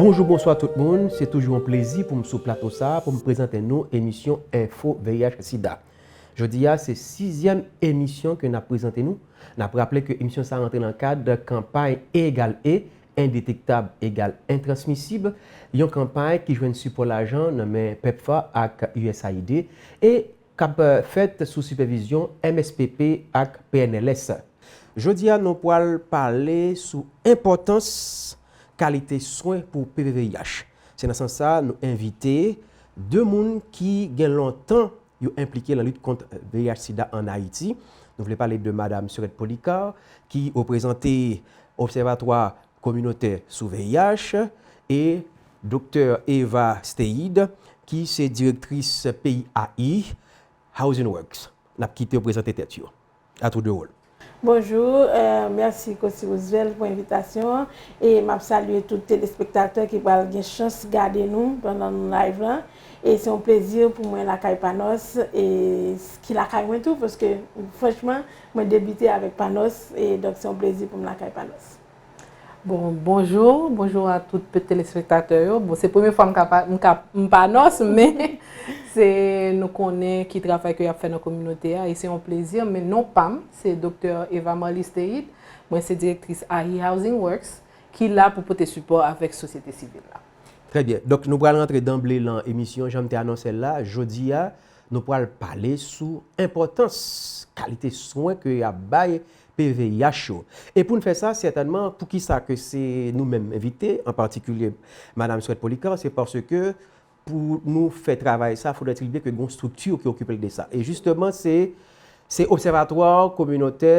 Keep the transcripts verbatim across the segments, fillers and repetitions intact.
Bonjou, bonswa tout moun. Se toujou yon plezi pou m sou plato sa a pou m prezante nou emisyon Enfo V I H Sida. Jodi a, se sizyèm emisyon ke n ap prezante nou. N ap raple ke emisyon sa a rantre nan kad kanpay E egal E, endetektab egal entransmisib, yon kanpay ki jwenn sipò lajan nan men pepfa ak U S A I D e k ap fèt sou sipèvizyon M S P P ak P N L S. Jodi a, nou pral pale sou enpòtans kalite swen pou P V V I H. Se nan sans sa a, nou envite de moun ki gen lontan yo enplike nan lit kont V I H sida ann Ayiti. Nou vle pale de Madam Surette Policar, ki reprezante Obsèvatwa Kominotè sou V I H, e Doktè Eva Steid, ki se direktris P I A I, Housing Works. N ap kite yo prezante tèt yo. Atoudewoul. Bonjou, euh, mèsi Cossy Roosevelt pou envitasyon an e m ap salye tout telespektatè ki pral gen chans gade nou pandan nou live lan. E se yon plezi pou mwen lakay Panos e ki lakay mwen tou paske franchman mwen debite avèk Panos e donk se yon plezi pou m lakay Panos. Bon, bonjou, bonjou a tout telespektatè yo. Bon, se premye fwa m ka pa- m ka m Panos, men se nou konnen ki travay ke y ap fè nan kominote a e se yon plezi, men non pa m se Doktè Eva Marly Steid, mwen se direktris A I Housing Works ki la pou pote sipò avèk sosyete sivil la. Trè byen. Donk nou pral rantre danble lan emisyon, jan m te anonse l la, jodi a nou pral pale sou enpòtans kalite swen ke y ap bay P V I H yo. E pou n fè sa, sètènman, poukisa ke se nou menm envite, an patikilye Madam Surette Policar, se paske pou nou fè travay sa, fodre ti bliye ke gen yon estrikti ki okipe l de sa. E jisteman, se se Obsèvatwa Kominotè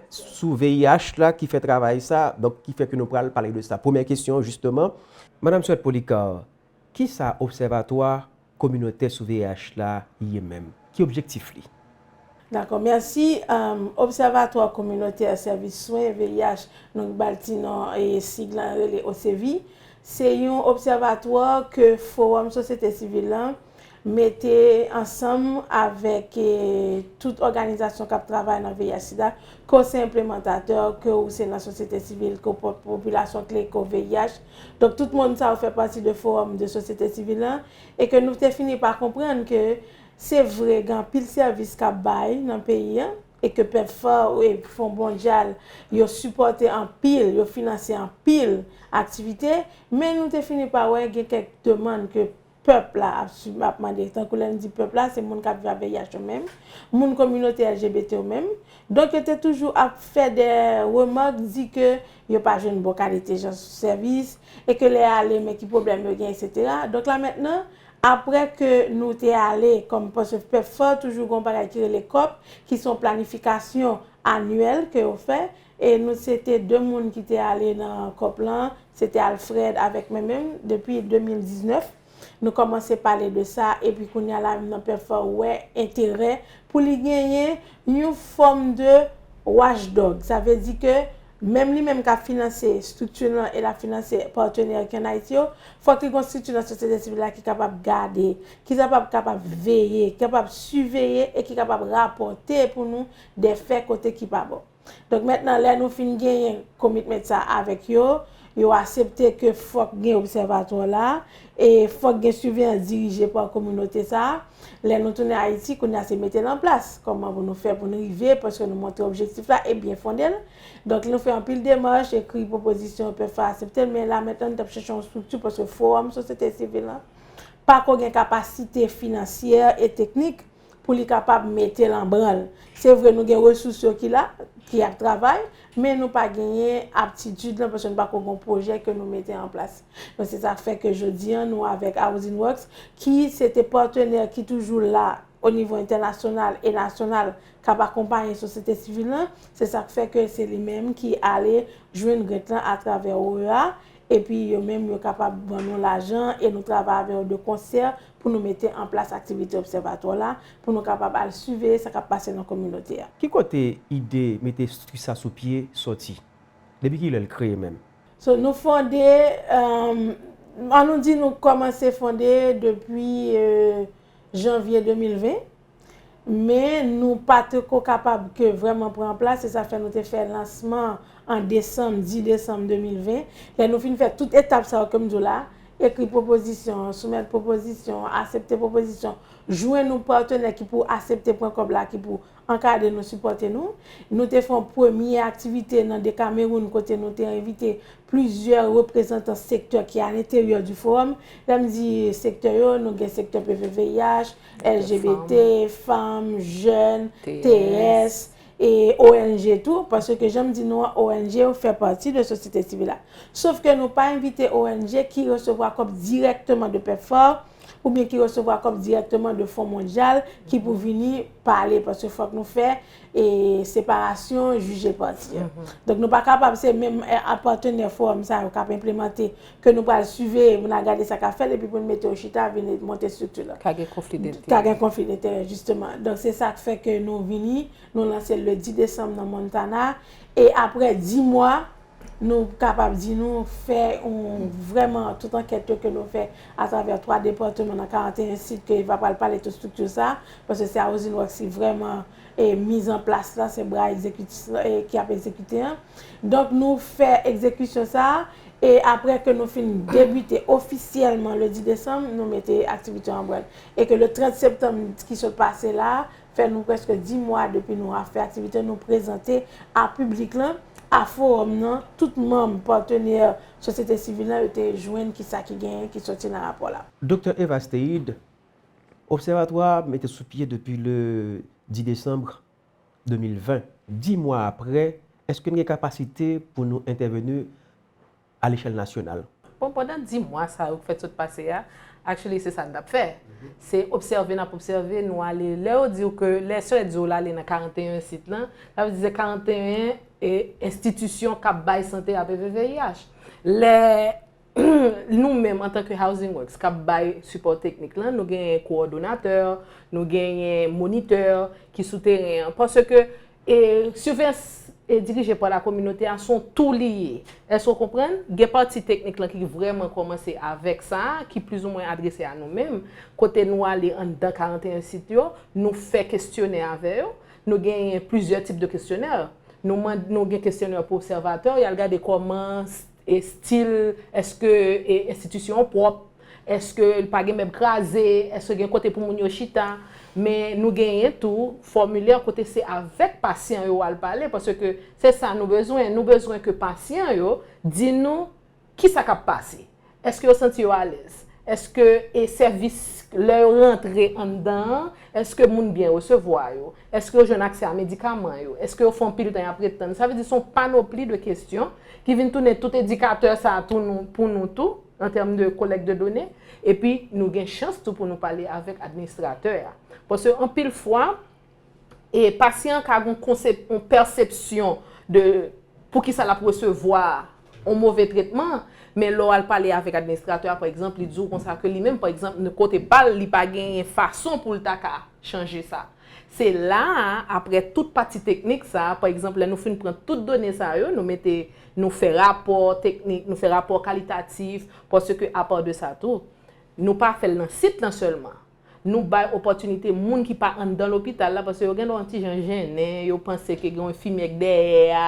sou V I H la ki fè travay sa, donk ki fè ke nou pral pale de sa. Premyè kesyon, jisteman, Madam Surette Policar, kisa Obsèvatwa Kominotè sou V I H la ye menm? Ki objektif li? Dakò, mèsi. Obsèvatwa Kominotè Sèvis Swen, V I H, nou ba l ti non e sig lan rele OCEVI, se yon obsèvatwa ke Fowòm Sosyete Sivil lan mete ansanm avèk tout òganizasyon k ap travay nan V I H sida, ke w se enplemantatè, ke w se nan sosyete sivil, ke w popilasyon kle, ke w V I H. Donk tout moun sa yo fè pati de fowòm de sosyete sivil lan e ke nou te fini pa konprann ke se vre gen anpil sèvis k ap bay nan peyi a e ke pèpfa e Fon Mondyal yo sipòte anpil, yo finanse anpil aktivite, men nou te fini pa wè gen kèk demann ke pèp la ap ap mande. Tankou lè n di pèp la, se moun k ap viv ak V I H yo menm, moun kominote L G B T yo menm. Donk yo te toujou ap fè de remak, di ke yo pa jwenn bon kalite jan sèvis e ke lè y ale men ki pwoblèm yo gen, etsetera. Donk la mentnan, apre ke nou te ale kòm paske pèpfa toujou gen yon bagay ki rele kòp, ki se yon planifikasyon anyèl ke yo fè, e nou se te de moun ki te ale nan kòp lan, se te Alfred avèk mwen menm, depi de mil diznèf. Nou kòmanse pale de sa epi kounye a la menm nan pèpfa wè enterè pou li genyen yon fòm de watchdog. Sa vle di ke menm li menm k ap finanse estrikti lan e l ap finanse patenè ki ann Ayiti yo, fòk li gen yon estrikti nan sosyete sivil la ki kapab gade, ki kapab kapab veye, ki kapab siveye e ki kapab rapòte pou nou de fè kote ki pa bon. Donk mentnan lè nou fin genyen commitment sa avèk yo, yo aksepte ke fòk gen obsèvatwa la e fòk gen siveyans dirije pa kominote sa. Lè nou tounen Ayiti, kounye a se mete l an plas. Kòman pou nou fè pou nou rive, paske nou montre objektif la e byen fonde l. Donk nou fè anpil demach, ekri pwopozisyon, pèpfa aksepte l, men la mentnan nou t ap chèche yon estrikti paske fowòm sosyete sivil lan pako gen kapasite finansyè e teknik pou li kapab mete l an branl. Se vre nou gen resous yo ki la, ki ap travay, men nou pa genyen aptitid lan paske nou pako gen yon pwojè ke nou mete an plas. Donk se sa k fè ke jodi a nou avèk Housing Works ki se te patenè ki toujou la o nivo entènasyonal e nasyonal k ap akonpaye sosyete sivil lan, se sa k fè ke se li menm ki ale jwenn grant lan atravè O E A epi yo menm yo kapab ban nou lajan e nou travay avè yo de konsè pou nou mete an plas aktivite obsèvatwa la pou nou kapab al siveye sa k ap pase nan kominote a. Ki kote ide mete estrikti sa sou pye sòti? Depi kilè l kreye menm? So nou fonde, ann nou di nou kòmanse fonde depi janvye de mil ven. Men nou pa te ko kapab ke vrèman pran plas, se sa fè nou te fè lansman an desanm, dis desanm de mil ven. Lè nou fin fè tout etap sa yo ke m di w la, ekri pwopozisyon, soumèt pwopozisyon, aksepte pwopozisyon, jwenn yon patnè ki pou aksepte pran kòb la, ki pou ankadre nou, sipòte nou. Nou te fè yon premye aktivite nan Dekamewoun kote nou te envite plizyè reprezantan sektè ki alenteryè di fowòm. Lè m di sektè yo, nou gen sektè P V V I H, L G B T, fanm, jèn, T S, e O N G tou, paske jan m di nou an, O N G yo fè pati de sosyete sivil la. Sof ke nou pa envite O N G ki resevwa kòb dirèkteman de PEPFAR oubyen ki resevwa kòb dirèkteman de Fon Mondyal ki pou vini pale, paske fòk nou fè e separasyon jije pati an. Donk nou pa kapab se menm e, a patnè fowòm sa yo k ap enplimante ke nou pral siveye, pou n al gade sa k ap fèt, epi pou n mete yo chita, vin monte estrikti la. Ka gen konfli Ka d'enterè. gen konfli d'enterè, jisteman. Donk se sa k fè ke nou vini, nou lanse l le dis desanm nan Montana, e aprè dis mwa, nou kapab di nou fè yon, vrèman tout ankèt yo ke nou fè atravè twa depatman nan karannteyen sit ke Eva pral pale tout estrikti sa, paske se Housing Works ki vrèman e, miz an plas la, se bra egzekitif la e, ki ap egzekite an. Donk nou fè egzekisyon sa a, e aprè ke nou fin debite ofisyèlman le dis desanm, nou mete aktivite an branl. E ke le trant septanm ki sot pase la, fè nou prèske dis mwa depi nou ap fè aktivite, nou prezante a piblik lan, a fowòm nan, tout manm, patnè sosyete sivil lan, yo te jwenn kisa ki genyen ki soti nan rapò la. Doktè Eva Steid, Obsèvatwa a mete sou pye depi le dis desanm de mil ven. Dis mwa aprè, èske n gen kapasite pou nou entèveni a lechèl nasyonal? Bon, pandan dis mwa sa yo k fèt sot pase a, actually, se sa n t ap fè. Se obsève n ap obsève, nou ale, lè yo di w ke, lè sè di w l ale nan karannteyen sit lan, sa vle di se karannteyen e, enstitisyon k ap bay sante a P V V I H. Lè nou menm, antanke Housing Works, k ap bay sipò teknik lan, nou genyen kowòdonatè, nou genyen monitè ki sou teren an. Paske e, siveyans e, dirije pa lakominote a se yon tou li ye. Èske w konprann? Gen pati teknik lan ki vrèman kòmanse avèk sa, ki plizoumwen adrese a nou menm. Kote nou ale anndan karannteyen sit yo, nou fè kesyonè avè yo. Nou genyen plizyè tip de kesyonè. Nou, mand, nou gen kesyonè pou obsèvatè, y al gade kòman e stil, èske e, enstitisyon an pwòp, èske l pa gen mèb kraze, èske gen kote pou moun yo chita. Men nou genyen tou fòmilè kote se avèk pasyan yo al pale, paske se sa nou bezwen. Nou bezwen ke pasyan yo di nou kisa k ap pase. Èske yo santi yo alèz? Èske e sèvis, lè yo rantre anndan an, èske moun byen resevwa yo? Èske yo jwenn aksè a medikaman yo? Èske yo fè anpil tan y ap ret tann? Sa vle di se yon panopli de kesyon ki vin tounen tout endikatè sa a tou nou, pou nou tou, an tèm de kolèk de done. Epi nou gen chans tou pou nou pale avèk administratè a. Paske anpil fwa, e pasyan an ka gen yon konsep, yon pèsepsyon de poukisa l ap resevwa yon move tretman, men lè w al pale avèk administratè a, pa egzanp, li di w konsa ke li menm, pa egzanp, nan kote pa l, li pa genyen fason pou l ta ka chanje sa. Se la a, aprè tout pati teknik sa a, pa egzanp, lè nou fin pran tout done sa yo, nou mete, nou fè rapò teknik, nou fè rapò kalitatif, paske apa de sa tou, nou pa fè l nan sit lan sèlman. Nou bay opòtinite moun ki pa anndan lopital la, paske yo gen dwa yon ti jan jennen, yo panse ke gen yon enfimyè k dèyè a,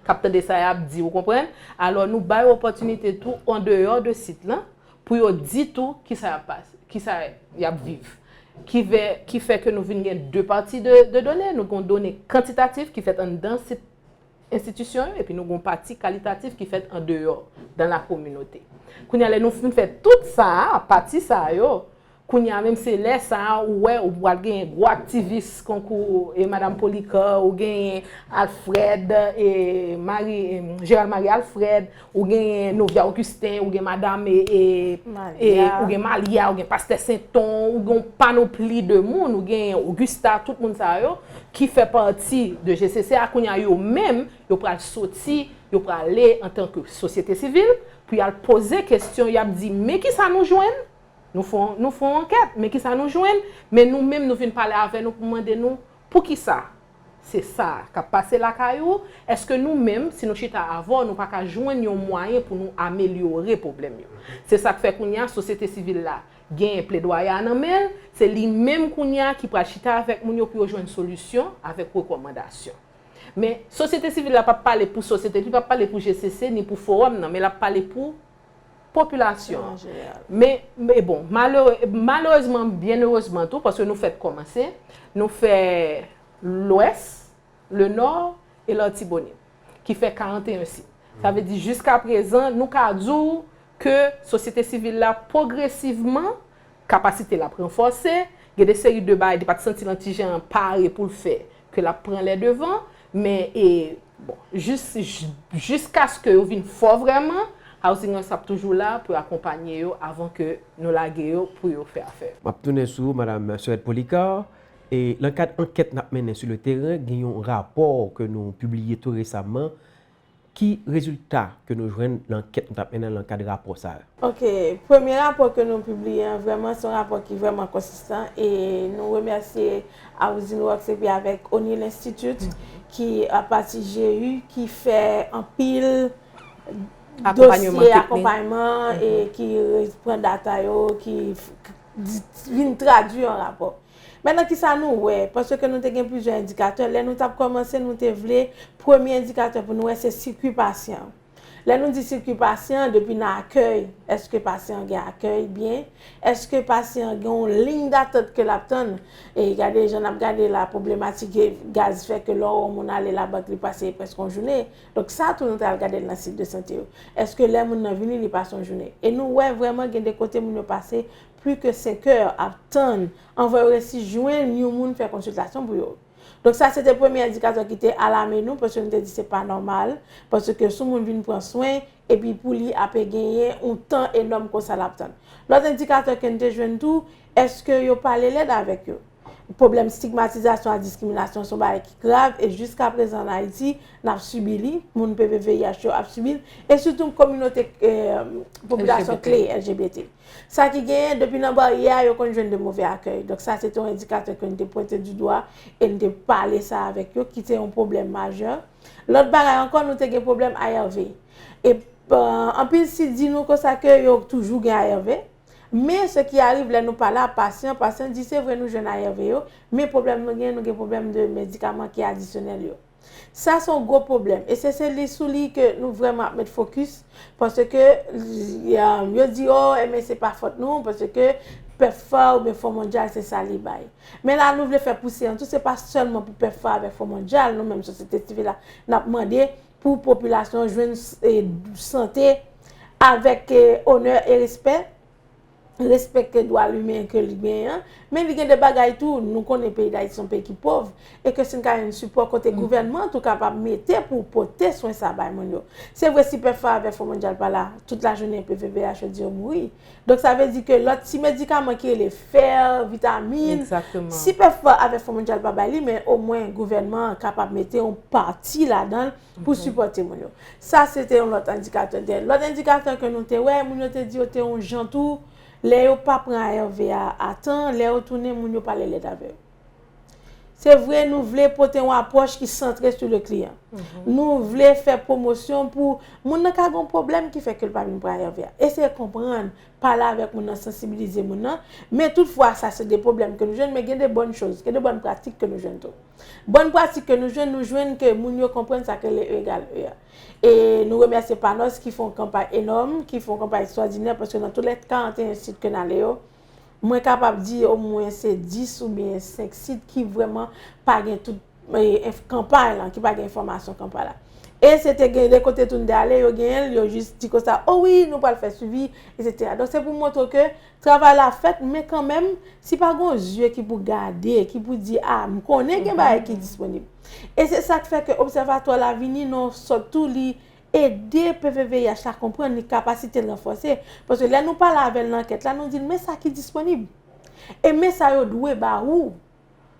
k ap tande sa y ap di, ou konprann? Alò, nou bay opòtinite tou andeyò de sit lan, pou yo di tou kisa y ap pase, kisa y ap viv. Ki vè, ki fè ke nou vin gen de pati de, de done. Nou gen yon done kantitatif ki fèt anndan sit enstitisyon yo, epi nou gen yon pati kalitatif ki fèt andeyò, dans la communauté. Kounye a, lè nou fin fè tout sa a, pati sa yo, kounye a menm se lè sa a, ou wè, ou pral genyen gwo aktivis konkou e Madam Policar, ou genyen Alfred, e Marie, e Gérald Marie Alfred, ou genyen Novia Augustin, ou gen Madam, e, e, e, ou gen Malia, ou gen Pastè Senton, ou gen yon panopli de moun, ou genyen Augusta, tout moun sa yo, ki fè pati de G C C a, kounye a yo menm, yo pral soti, yo prale antanke sosyete sivil, pou y al poze kesyon, y ap di, men kisa nou jwenn? Nou fè, nou fè yon ankèt, men kisa nou jwenn? Men nou menm, nou vin pale avè nou pou mande nou, poukisa se sa k ap pase lakay ou? Èske nou menm, si nou chita avè w, nou pa ka jwenn yon mwayen pou nou amelyore pwoblèm yo? Se sa k fè kounye a, sosyete sivil la, genyen pledwaye a nan men l, se li menm kounye a ki pral chita avèk moun yo pou yo jwenn solisyon avèk rekòmandasyon. Men, sosyete sivil la p ap pale pou sosyete, li p ap pale pou G C C, ni pou fowòm nan, men l ap pale pou popilasyon an. Men, men bon, malere, malerezman, byen erezman tou, paske nou fèk kòmanse, nou fè Lwès, Lenò e Latibonit, ki fè karannteyen sit. Sa vle di, jiska prezan, nou ka di w ke sosyete sivil la, pwogresivman, kapasite l ap ranfòse, gen de seri de bagay, de pati santi l an ti jan pare pou l fè, ke l ap pran lè devan, men, e, bon, jis, j-, jiskaske yo vin fò vrèman, Housing Us ap toujou la pou yo akonpanye yo avan ke nou lage yo pou yo fè afè yo. M ap tounen sou ou, Madam Sorette Polycarpe. E nan kad ankèt n ap mennen sou le teren, gen yon rapò ke nou pibliye tou resaman. Ki rezilta ke nou jwenn nan ankèt nou t ap mennen nan kad rapò sa a? Ok, premye rapò ke nou pibliye an, vrèman, se yon rapò ki vrèman konsistan e nou remèsye Housing Works epi avèk O'Neill Institute ki, apati G U, ki fè anpil dosye akonpayman e ki re-, pran data yo, ki f-, k-, di-, vin tradui an rapò. Mentnan, kisa nou wè? Paske nou te gen plizyè endikatè. Lè nou t ap kòmanse, nou te vle, premye endikatè pou nou wè, se sikui pasyan. Lè nou di sikui pasyan, depi nan akèy, èske pasyan an gen akèy byen? Èske pasyan an gen yon liy datant ke l ap tann? E gade jan n ap gade la, pwoblematik gaz fè ke lè w wè yon moun ale labank, li pase prèske yon jounen. Donk, sa tou, nou t al gade l nan sit de sante yo. Èske lè moun nan vini, li pase yon jounen? E nou wè vrèman gen de kote moun yo pase plis ke senk è ap tann anvan yo resi jwenn yon moun fè konsiltasyon pou yo. Donk, sa se te premye endikatè ki te alame nou, paske nou te di se pa nòmal, paske si yon moun vin pran swen, epi pou li ape genyen yon tan enòm konsa l ap tann. Lòt endikatè ke n te jwenn tou, èske yo pale lèd avèk yo? Pwoblèm stigmatizasyon ak diskriminasyon se yon bagay ki grav, e jiska prezan ann Ayiti, n ap sibi li, moun P V V I H yo ap sibi l, e sitou kominote, eh, popilasyon kle, L G B T. Sa ki genyen, depi nan baryè a, yo konn jwenn de move akèy. Donk, sa se te yon endikatè ke n te pwente di dwa e n te pale sa avèk yo, ki te yon pwoblèm majè. Lòt bagay ankò, nou te gen pwoblèm A R V. E, eh, anpil sit di nou konsa ke yo toujou gen A R V. Men, se ki arive lè nou pale a pasyan, pasyan di, se vre nou jwenn A R V yo, men pwoblèm nou gen, nou gen pwoblèm de medikaman ki adisyonèl yo. Sa se yon gwo pwoblèm. E se, se li, sou li ke nou vrèman ap met fokis, paske, um, yo di, o, enben se pa fòt nou, paske PEPFAR oubyen Fò Mondyal, se sa li bay. Men la, nou vle fè pouse an tou, se pa sèlman pou PEPFAR avèk Fò Mondyal, nou menm sosyete sivil la, n ap mande pou popilasyon an jwenn, eh, sante avèk, eh, onè e respè, respekte dwa limen ke li genyen an, men li gen de bagay tou, nou konnen peyi Dayiti se yon peyi ki pòv, e ke si n ka jwenn sipò kote gouvènman an tou kapab mete pou pote swen sa bay moun yo. Se vre, si PEPFAR avèk Fò Mondyal pa la, tout lajounen P V V I H yo di yo mouri. Donk, sa vle di ke lòt ti medikaman ki rele fè, vitamin, si PEPFAR avèk Fò Mondyal pa bay li, men omwen gouvènman an kapab mete yon pati ladan l pou sipòte moun yo. Sa, se te yon lòt endikatè. De lòt endikatè ke nou te wè, moun yo te di yo te yon jan tou, lè yo pa pran A R V a a tan, lè yo tounen, moun yo pale lèd avè yo. Se vre, nou vle pote yon apwòch ki santre sou le kliyan. Nou vle fè pwomosyon pou moun nan ka gen yon pwoblèm ki fè ke l pa vin pran A R V a. Eseye konprann, pale avèk moun nan, sansibilize moun nan. Men toutfwa, sa se de pwoblèm ke nou jwenn, men gen de bòn choz, gen de bòn pratik ke nou jwenn tou. Bòn pratik ke nou jwenn, nou jwenn ke moun yo konprann sa ke le E egal E a. E nou remèsye Panos ki fè yon kanpay enòm, ki fè yon kanpay ekstwòdinè, paske nan tout lè karannteyen sit ke n ale yo, mwen kapab di omwen se dis oubyen senk sit ki vrèman pa gen tout, e, enf-, kanpay lan, ki pa gen enfòmasyon kanpay la. E se te gen de kote tou n te ale, yo genyen l, yo jis di konsa, o wi, nou pral fè swivi, etsetera. Donk, se pou montre ke travay la fèt, men kanmenm, si pa gen yon zye ki pou gade, ki pou di, a, m konnen gen bagay ki disponib. E se sa k fè ke obsèvatwa la vini nan yon sòt tou, li ede P V V I H la konprann li kapasite l ranfòse. Paske lè nou pale avè l nan ankèt la, nou di l, men sa ki disponib. E men sa yo dwe ba ou.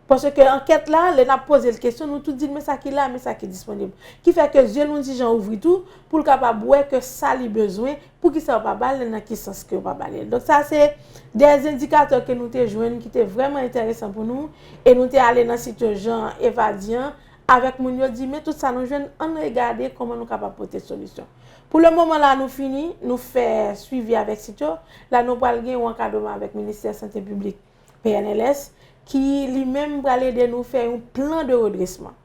Paske ankèt la, lè n ap poze l kesyon, nou tou di l, men sa ki la, men sa ki disponib. Ki fè ke zye l yon ti jan ouvri tou, pou l kapab wè ke sa li bezwen, poukisa yo pa ba l, nan ki sans ke yo pa ba l. Donk sa se de endikatè ke nou te jwenn ki te vrèman enteresan pou nou, e nou te ale nan sit yo jan Eva di an, avèk moun yo di, men tout sa nou jwenn, ann regade kòman nou kapab pote solisyon. Pou le moman la, nou fini, nou fè swivi avèk sit yo. La, nou pral gen yon ankadreman avèk Ministè Sante Piblik, P N L S, ki li menm pral ede nou fè yon plan de redresman.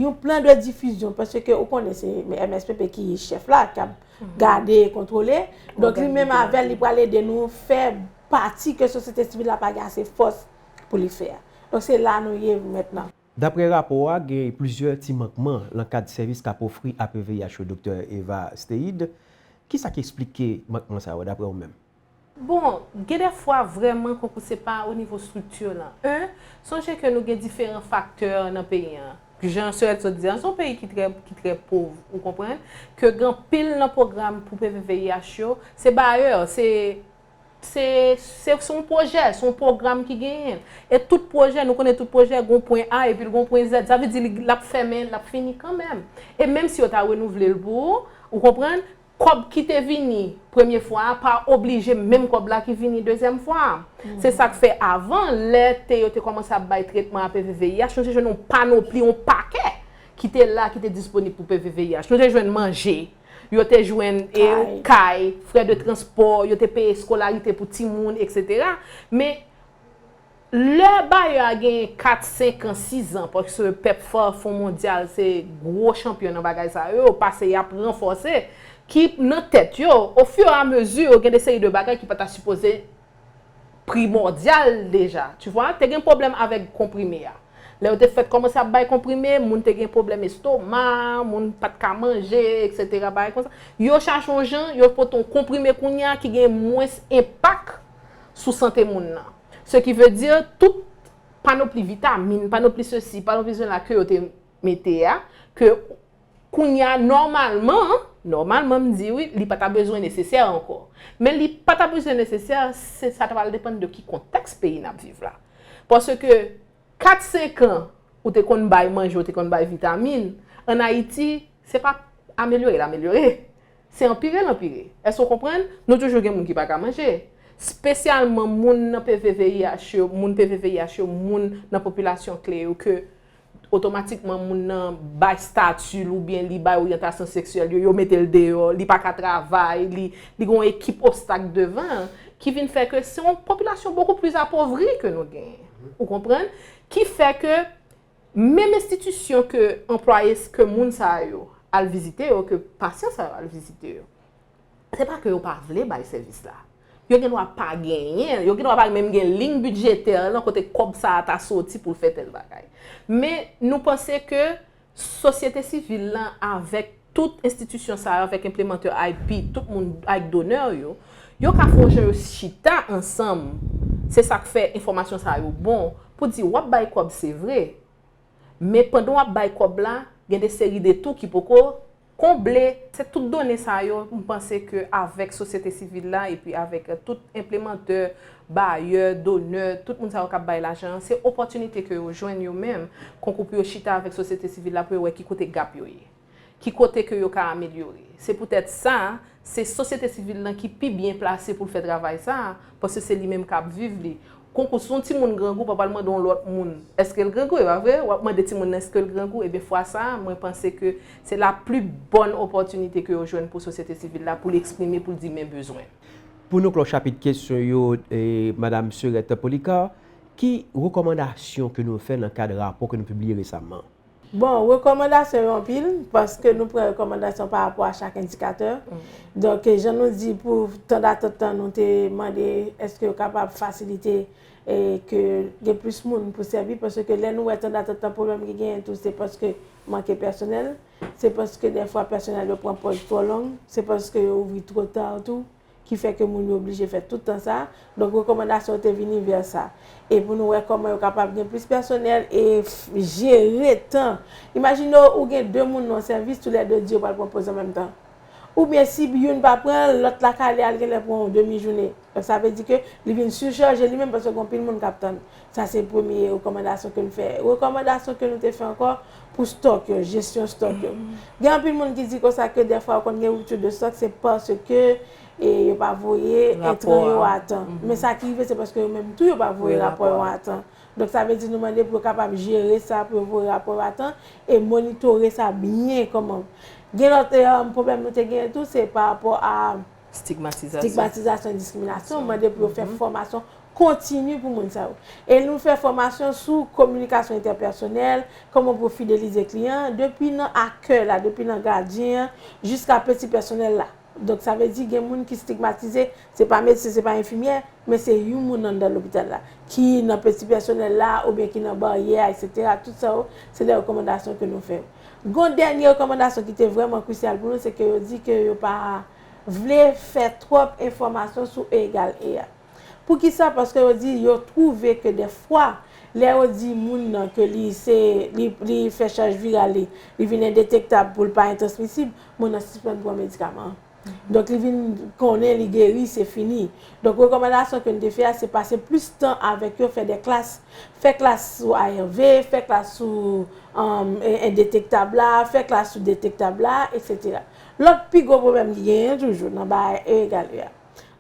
yon plan de difizyon, paske ou konnen se M S P P ki chèf la, k ap gade e kontwole. Donk, li menm avè l, li pral ede nou fè pati ke sosyete sivil la pa gen ase fòs pou li fè a. Donk, se la nou ye mentnan. Daprè rapò a, gen plizyè ti mankman nan kad sèvis k ap ofri A P V I H yo, Doktè Eva Steid. Kisa ki eksplike mankman sa yo, daprè ou menm? Bon, gen de fwa vrèman konkou se pa o nivo strikti lan. En, sonje ke nou gen diferan faktè nan peyi an. Jan Sorel sot di an, se yon peyi ki trè, ki trè pov, ou konprann? Ke gen anpil nan pwogram pou P V V I H yo, se bayè, se, se, se, se yon pwojè, se yon pwogram ki genyen. E tout pwojè, nou konnen tout pwojè, gon pwen A epi l gon pwen Z. Sa vle di li, l ap fèmen, l ap fini kanmenm. E menm si yo ta renouvle l pou ou, ou konprann? Kòb ki te vini premye fwa a pa oblije menm kòb la ki vini dezyèm fwa a. Se sa k fè avan, lè te yo te kòmanse ap bay tretman a P V V I H, nou te jwenn yon panopli, yon pakè ki te la, ki te disponib pou P V V I H. Nou te jwenn manje, yo te jwenn e, kay, frè de transpò, yo te peye eskolarite pou timoun, etsetera. Men, Lè bayè a genyen kat, senk an, sis an, paske pèp fa, Fon Mondyal se gwo chanpyon nan bagay sa yo, yo pase y ap ranfòse, ki nan tèt yo, ofiramezi, yo gen de seri de bagay ki pa ta sipoze primòdyal deja. Tu vois, te gen pwoblèm avèk konprime a. Lè yo te fèt kòmanse ap bay konprime, moun te gen pwoblèm estoma, moun pa t ka manje, etsetera, bagay konsa. Yo chache yon jan, yo pote yon konprime kounye a ki gen mwens enpak sou sante moun nan. Ce qui veut dire, tout panopli vitamin, panopli sesi, panopli sela ke yo te mete a, ke kounye a, nòmalman, nòmalman, m di wi, li pa ta bezwen nesesè ankò. Men li pa ta bezwen nesesè, se, sa ta pral depann de ki kontèks peyi n ap viv la. Paske kat, senk an, ou te konn bay manje, ou te konn bay vitamin, ann Ayiti, se pa amelyore l amelyore. Se anpire l anpire. Èske w konprann? Nou toujou gen moun ki pa ka manje. Espesyalman moun nan P V V I H yo, moun P V V I H yo, moun nan popilasyon kle yo ke otomatikman moun nan bay estati l oubyen li bay oryantasyon seksyèl yo, yo mete l deyò, li pa ka travay, li, li gen yon ekip obstak devan, ki vin fè ke se yon popilasyon bokou plis apovri ke nou genyen. Ou konprann? Ki fè ke menm enstitisyon ke anplwaye, ke moun sa yo al vizite yo, ke pasyan sa yo al vizite yo, se pa ke yo pa vle bay sèvis la. Yo gen dwa pa genyen, yo gen dwa pa menm gen liy bidjetè lan kote kòb sa a ta soti pou l fè tèl bagay. Men nou panse ke sosyete sivil lan avèk tout enstitisyon sa yo, avèk enplimantè I P, tout moun, avèk donè yo, yo ka fè yon jan yo chita ansanm. Se sa k fè enfòmasyon sa yo bon, pou di w ap bay kòb se vre, men pandan w ap bay kòb la, gen de seri de tou ki poko konble. Se tout done sa yo, m panse ke avèk sosyete sivil la epi avèk tout enplimantè, bayè, donè, tout moun sa yo k ap bay lajan an, se opòtinite ke yo jwenn yo menm, konkou pou yo chita avèk sosyete sivil la pou yo wè ki kote gap yo ye. Ki kote ke yo ka amelyore. Se poutèt sa, se sosyete sivil lan ki pi byen plase pou l fè travay sa a, paske se li menm k ap viv li. Konkou, si yon timoun grangou, pa pral mande yon lòt moun èske l grangou, e pa vre? W ap mande timoun nan èske l grangou, ebyen fwa sa a, mwen panse ke se la pli bòn opòtinite ke yo jwenn pou sosyete sivil la, pou l eksprime, pou l di men bezwen. Pou nou klò chapit kesyon yo, e, Madam Serette Polycarpe, ki rekòmandasyon ke nou fè nan kad rapò ke nou pibliye resaman? Bon, rekòmandasyon yo anpil, paske nou pran rekòmandasyon pa rapò a chak endikatè. Donk, jan nou di pou tan datant lan, nou te mande èske yo kapab fasilite e ke gen plis moun pou sèvi, paske lè nou wè tan datant lan, pwoblèm ki genyen tou, se paske manke pèsonèl, se paske dèfwa pèsonèl yo pran pòz twò long, se paske yo ouvri twò ta tou, ki fè ke moun yo oblije fè tout tan sa. Donk, rekòmandasyon yo te vini vè sa. E pou nou wè kòman yo kapab gen plis pèsonèl e f-, jere tan. Imajine w, ou gen de moun nan yon sèvis, toulède di yo pral pran pòz an menm tan. Oubyen si youn pa pran l, lòt la ka ale al genlè pran yon demi jounen. Donk, sa vle di ke li vin sichaje li menm paske gen anpil moun k ap tann. Sa se premye rekòmandasyon ke n fè. Rekòmandasyon ke nou te fè ankò pou stòk yo, jesyon stòk yo. Gen anpil moun ki di konsa ke dèfwa yo konn gen ripti de stòk, se paske e yo pa voye entran yo a tan. Men sa ki rive, se paske yo menm tou yo pa voye rapò yo a tan. Donk, sa vle di nou mande pou yo kapab jere sa, pou yo voye rapò yo a tan e monitore sa byen kòman. Gen lòt, e, pwoblèm nou te genyen tou, se pa rapò a Stigmatizasyon. Stigmatizasyon e diskriminasyon. Mande pou yo fè fòmasyon kontini pou moun sa yo. E nou fè fòmasyon sou kominikasyon entèpèsonèl, kòman pou fidelize kliyan, depi nan akè la, depi nan gadyen an, jiska peti pèsonèl la. Donk, sa vle di gen moun ki stigmatize, se pa medsen, se pa enfimyè, men se yon moun anndan lopital la, ki nan peti pèsonèl la, oubyen ki nan baryè, etsetera. Tout sa yo, se de rekòmandasyon ke nou fè. Gon dènye rekòmandasyon ki te vrèman krisyal pou nou, se ke yo di ke yo pa vle fè twòp enfòmasyon sou E egal E a. Poukisa? Paske yo di yo twouve ke dèfwa, lè yo di moun nan ke li se, li, li fè chaj viral li, li vin endetektab pou l pa entransmisib, moun nan sispann pran medikaman an. Donk, li vin konnen li geri, se fini. Donk, rekòmandasyon ke n te fè a, se pase plis tan avèk yo, fè de klas, fè klas sou A R V, fè klas sou um, endetektab la, fè klas sou detektab la, etsetera. Lòt pi gwo pwoblèm ki genyen toujou nan bagay E egal E a.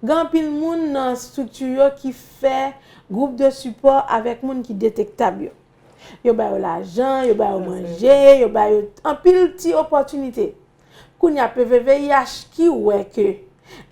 Gen anpil moun nan estrikti yo ki fè gwoup de sipò avèk moun ki detektab yo. Yo ba yo lajan, yo ba yo manje, yo ba yo anpil ti opòtinite. Kounye a, P V V I H ki wè ke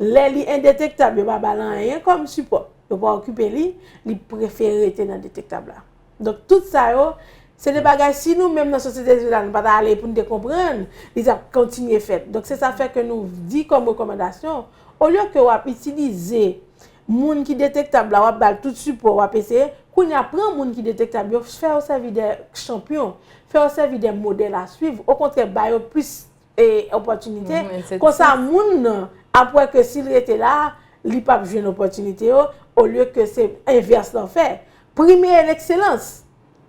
lè li endetektab, yo pa ba l anyen kòm sipò, yo pa okipe li, li prefere rete nan detektab la. Donk, tout sa yo, se de bagay, si nou menm nan sosyete sivil la, nou pa ta ale pou n te konprann, li t ap kontinye fèt. Donk, se sa fè ke nou di kòm rekòmandasyon, olye ke w ap itilize moun ki detektab la, w ap ba l tout sipò, w ap eseye, kounye a, pran moun ki detektab yo, fè yo sèvi de chanpyon, fè yo sèvi de modèl a swiv, okontrè, ba yo plis e, opòtinite. Konsa, moun nan ap wè ke si l rete la, li p ap jwenn opòtinite yo, olye ke se envès lan fè. Prime lekselans.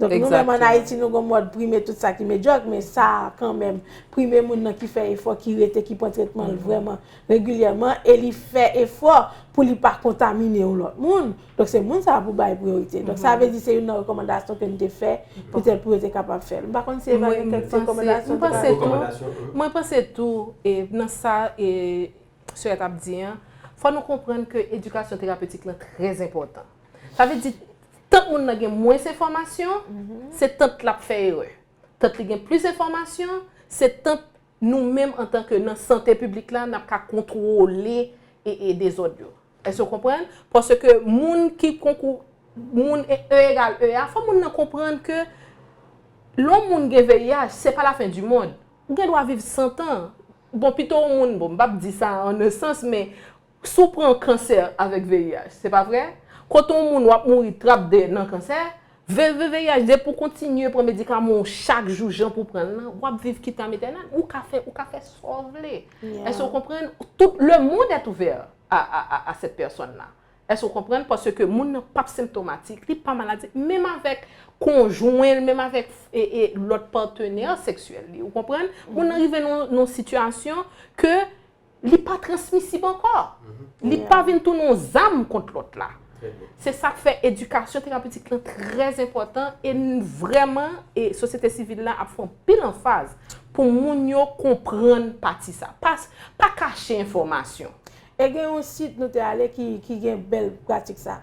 Donk, nou menm ann Ayiti, nou gon mòd prime tout sa ki medyòk, men sa a kanmenm, prime moun nan ki fè efò, ki rete, ki pran tretman l vrèman regilyèman, e li fè efò pou li pa kontamine yon lòt moun. Donk, se moun sa a pou bay priyorite. Donk, sa vle di se youn nan rekòmandasyon ke n te fè, petèt pou yo te kapab fè l. M pa konn si Eva gen kèk ti rekòmandasyon. Mwen panse tou, mwen panse tou, e, nan sa, e, Sirèt ap di an, fò nou konprann ke edikasyon terapetik lan trè enpòtan. Sa vle di, tant moun nan gen mwens enfòmasyon, se tant l ap fè erè. Tant li gen plis enfòmasyon, se tant nou menm antanke nan sante piblik la, n ap ka kontwole e, e dezòd yo. Èske w konprann? Paske moun ki konkou, moun E, E egal E a, fò moun nan konprann ke lè yon moun gen V I H, se pa lafen di mond. Ou gen dwa viv san tan. Bon, pito yon moun, bon, m p ap di sa an un sans, men si w pran kansè avèk V I H, se pa vre? Kote yon moun w ap mouri trap de nan kansè, V V V I H, depi w kontinye pran medikaman w chak jou, jan pou w pran l lan, w ap viv kitam etènèl. Ou ka fè, ou ka fè sa w vle. Èske w konprann? Tout le monde est ouvert à, à, à, à cette personne-là. Èske w konprann? Paske moun nan p ap senptomatik, li pa maladi, menm avèk konjwen l, menm avèk, e, e, lòt patnè seksyèl li. Ou konprann? Moun nan rive nan, nan yon sitiyasyon ke li pa transmisib ankò. Li pa vin tounen yon zam kont lòt la. Se sa k fè edikasyon terapetik lan trè enpòtan e n, vrèman, e sosyete sivil la ap fè anpil anfaz pou moun yo konprann pati sa. Pa, pa kache enfòmasyon. E gen yon sit nou te ale ki, ki gen bèl pratik sa.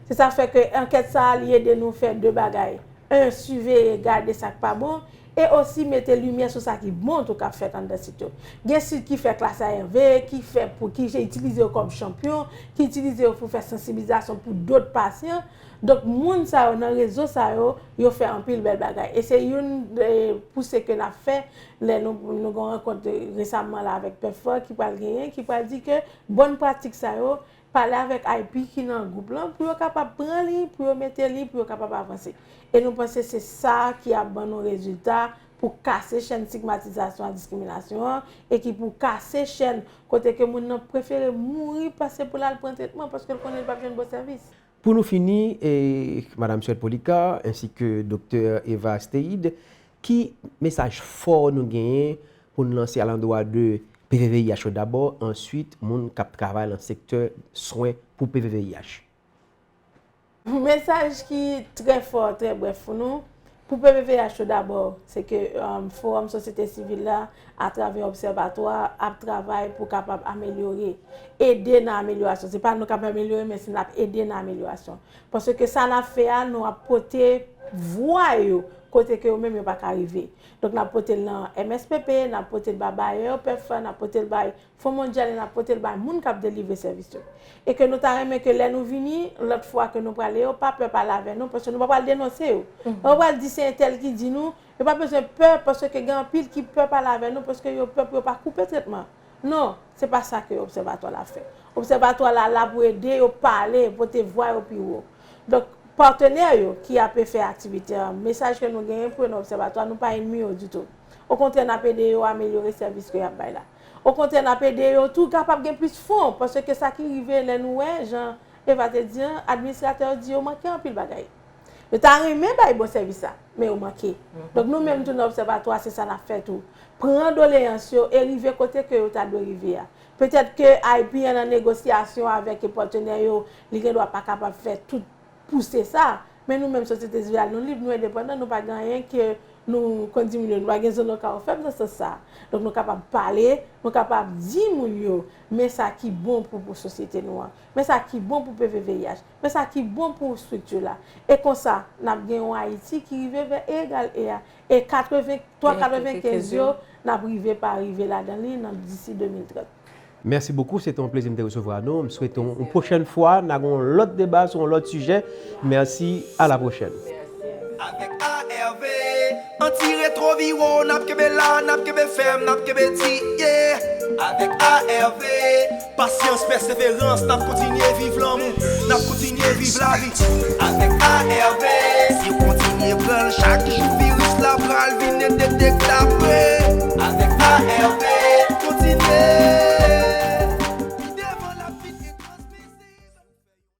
Se sa fè ke ankèt sa a, li ede nou fè de bagay. Un, siveye, gade sa k pa bon, e osi mete limyè sou sa ki bon tou k ap fèt anndan sit yo. Gen sit ki fè klas A R V, ki fè pou, ki itilize yo kòm chanpyon, ki itilize yo pou fè sansibilizasyon pou dòt pasyan. Donk, moun sa yo nan rezo sa yo, yo fè anpil bèl bagay. E se youn, e, pouse ke n ap fè, lè nou, nou gen yon rankont resaman la avèk Pèfò ki pral genyen, ki pral di ke bòn pratik sa yo, pale avèk I P ki nan gwoup lan pou yo kapab pran li, pou yo mete li, pou yo kapab avanse. E nou panse se sa ki ap ban nou rezilta pou kase chèn stigmatizasyon ak diskriminasyon an e ki pou kase chèn kote ke moun nan prefere mouri pase pou l al pran tretman paske l konnen l p ap jwenn bon sèvis. Pou nou fini, e, Madam Sirèt Polycarpe ensi ke Doktè Eva Astéide, ki mesaj fò nou genyen pou n lanse alandwa de P V V I H yo dabò, answit moun k ap travay nan sektè swen pou P V V I H? Mesaj ki trè fò, trè brèf pou nou. Pou P V V I H yo dabò, se ke, um, Fowòm Sosyete Sivil la, atravè Obsèvatwa, ap travay pou kapab amelyore, ede nan amelyorasyon. Se pa nou k ap amelyore, men se n ap ede nan amelyorasyon. Paske sa n ap fè a, nou ap pote vwa yo kote ke yo menm yo pa ka rive. Donk, n ap pote l nan M S P P, n ap pote l ba bayè yo pèp fè, n ap pote l bay Fon Mondyal, n ap pote l bay moun k ap delivre sèvis yo. E ke nou ta renmen ke lè nou vini, lòt fwa ke nou prale yo, pa pè pale avè nou, paske nou pa pral denonse yo. Nou pa pral di se entèl ki di nou, yo pa bezwen pè, paske gen anpil ki pè pale avè nou, paske yo pèp yo pa koupe tretman. Non, se pa sa ke obsèvatwa la fè. Obsèvatwa la la pou ede yo pale, pote vwa yo pi wo. Donk, patnè yo ki ape fè aktivite an, mesaj ke nou genyen pou yo nan obsèvatwa, nou pa ènmi yo ditou. Okontrè, n ap ede yo amelyore sèvis ke y ap bay la. Okontrè, n ap ede yo tou kapab gen plis fon, paske sa ki rive lè nou wè, jan Eva te di an, administratè yo di yo manke anpil bagay. Yo ta renmen bay bon sèvis la, men yo manke. Donk, nou menm tou nan obsèvatwa, se sa n ap fè tou. Pran doleyans yo e rive kote ke yo ta dwe rive a. Petèt ke I P an nan negosyasyon avèk patnè yo, li gen dwa pa kapab fè tout pouse sa, men nou menm sosyete sivil la, nou lib, nou endepandan, nou pa gen anyen ke nou konn di moun yo, nou pa gen zonoka ofèb nan sans sa. Donk, nou kapab pale, nou kapab di moun yo, men sa ki bon pou, pou sosyete nou an, men sa ki bon pou P V V I H, men sa ki bon pou estrikti la. E konsa, n ap gen yon Ayiti ki rive vè E egal E a. E katreven, twa katrevenkenz yo, n ap rive pa rive ladan li nan disi de mil trant. Mèsi bokou, se te yon plezi m te resevwa nou. M swete yon pwochèn fwa, n a gen yon lòt deba sou yon lòt sijè. Mèsi, a la pwochèn. Avèk A R V, anti-retwoviwo, n ap kenbe la, n ap kenbe fèm, n ap kenbe di, yeah. Avèk A R V, pasyans, pèseverans, n ap kontinye viv lanmou, n ap kontinye viv lavi. Avèk A R V, si w kontinye pran l chak jou, viris la pral vin ede